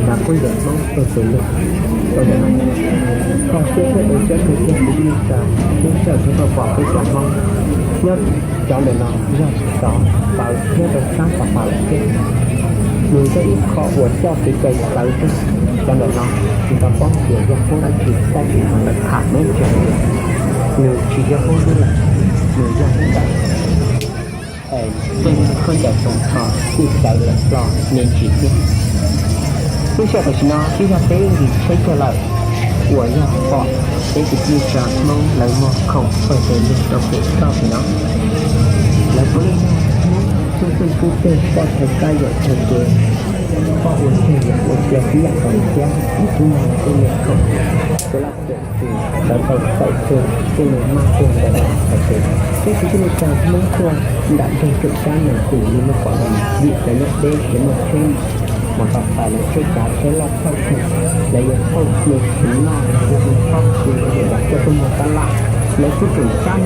Kuj yog Hmoob txog tus lug, tau ntawm no, koj siab thiab ev siab kawg thiab kwv tij neej tsa, siab tshaj thiab koj pom peb cov Hmoob nyob cov ntawm no yog cov tawv nyob rau sab Fab Fas lawm thiab. Nws yog ib qho uas coj kev cai tawv rau cov ntawm no, tsis tau paub tias yog huab dab tsi, tab sis qhov ntawd tham muab ntseeg tias nws tsis yog huab dub lawm, nws yog huab dawb. Tej khaub ncaws toos tho kuj txawv lawm los me ntsis thiab. Lub sij hawm tam sim no twb yog peb nkim tsheb kiag lawm, uas yog pom peb kwv tij neej tsa Hmoob lawv muag khoom pawg tes lug rau pem toj pem no. Lawv puav leej yog Hmoob tub txeej tub teg, poj thawj kab yawm thawj kev, poj ua teg yawm ua cia tib yam nkaus li thiab, tib neeg tej me khoom, tus laj tus tus lawv tau txawm txog tej me maj tug ntawm no hais tias peb kwv tij neej tsa Hmoob tuaj nram nroog Tseem Tsab Meem Xwm li muaj pom no, vim cov nyob deb cov muaj tsheb mos tos tais, lawv tsheb tsav tsheb loj thauj tsheb, lawv yuav thauj me txiv noj los yog me txhob txwv los yog tuaj tuaj muag tab laj, lawv kuj tseem cab